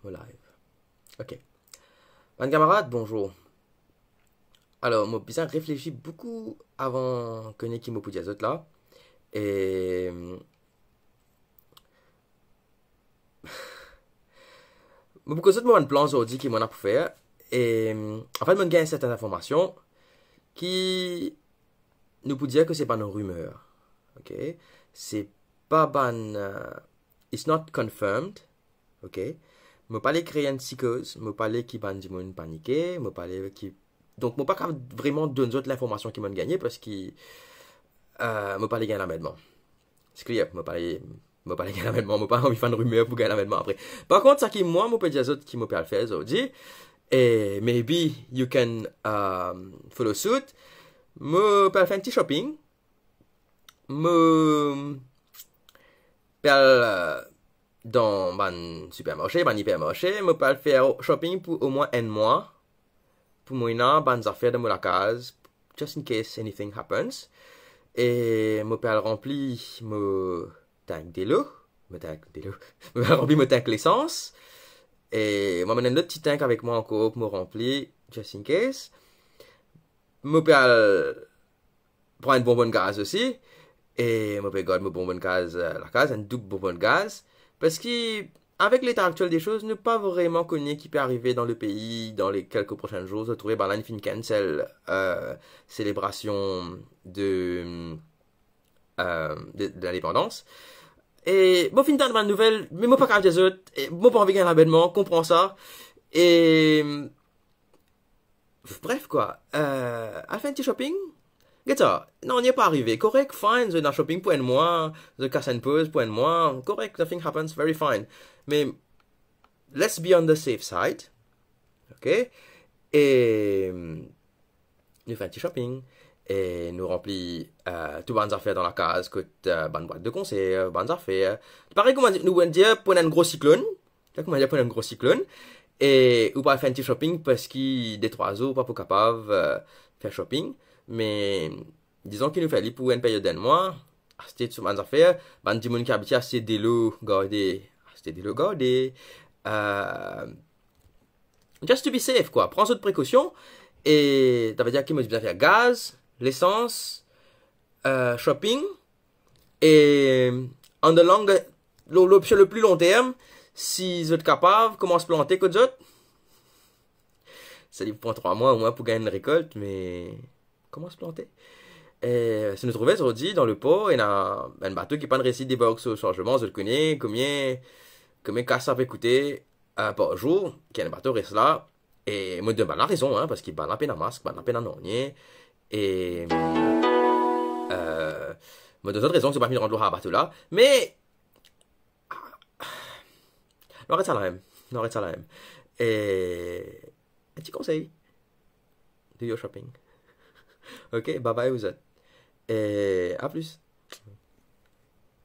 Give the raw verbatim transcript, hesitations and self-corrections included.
Mo live. Ok. Bann kamarad, bonzour. Alor, mo bizin reflesi boukou avan kone ki mo pou dir zot la. E mo pou koz zot mo bann plan zordi ki mo ena pou fer. E anfet, mo gagn sertin linformasion ki nou pou dir ke se bann rimer. Ok? Se pa bann, euh, it's not confirmed. Ok? Mo pa le kree enn psikoz, mo pa le ki bann dimoun panike, mo pa le ki, donk mo pa kav vreman donn zot linformasion ki mo'nn gagne, parski, euh, mo pa le gagn lanmerdman. Se kler, mo pa le, mo pa le gagn lanmerdman, mo pa anvi fer enn rimer pou gagn lanmerdman apre. Par kont, sa ki mwa, mo pe dir zot ki mo pe al fer zordi, e maybe you can, um, follow suit. Mo pe al fer enn ti shopping. Mo pe al, euh, dan bann sipermarse, bann ipermarse, mo pe al fer shopping pou omwin enn mwa, pou mo ena bann zafer dan mo lakaz, just in case anything happens. E mo pe al ranpli mo tank delo, mo tank delo, mo pe al ranpli mo tank lesans. E mo amenn enn lot ti tank avek mwa ankor pou mo ranpli, just in case. Mo pe al pran enn bonbonn gaz osi, e mo pe gard mo bonbonn gaz, euh, lakaz, enn doub bonbonn gaz, parski avek leta aktiel de soz, nou pa vreman kone ki pe arive dan lepei dan le kelke prosin zour. Zot trouve bannla inn finn cancel, euh, selebrasion de, euh, de, de lindepandans. E mo finn tann bann nouvel, me mo pa kav dir zot, e mo pa anvi gagn lanmerdman, konpran sa. E bref, kwa, euh, al fer enn ti shopping. Get sa, nanye pa arive, korek, fine, zot ena shopping pou enn mwa, zot kas enn poz pou enn mwa, korek, nothing happens, very fine. Me let's be on the safe side, ok? E nou fer enn ti shopping, e nou ranpli, euh, tou bann zafer dan lakaz, kot, euh, bann bwat de konserv, bann zafer. Parey kouma nou dir, pou enn gro siklonn, Sa kouma dir pou enn gro siklonn, e ou pa fer enn ti shopping parski de trwa zour ou pa pou kapav, euh, fer shopping. Me dizon ki nou fer li pou enn peryod enn mwa, aste tou bann zafer, bann dimoun ki abitie aste delo, garde, aste delo, garde. Euh, just to be safe, kwa. Pran zot prekosion, e sa ve dir ki mo bizin fer gaz, lesans, euh, shopping, e on the long, lo, lo, sur le pli long term, si zot kapav, koumans plante kot zot. Sa li pran trwa mwa omwin pou gagn enn rekolt, me koumans plante. E si nou trouve zordi dan lepor, ena enn bato ki pa'nn resi debark so sarzeman, zot kone konbien, konbien kas sa pe koute, euh, par zour, ki enn bato res la. E mo donn bannla rezon, hein, parski bannla pena mask, bannla pena nanye. E, euh, mo donn zot rezon, zot pa finn rant lor sa bato la. Me nou aret sa la mem. Nou aret sa la mem. E enn ti konsey. Do your shopping. Ok, bye bye vous autres. E a plus.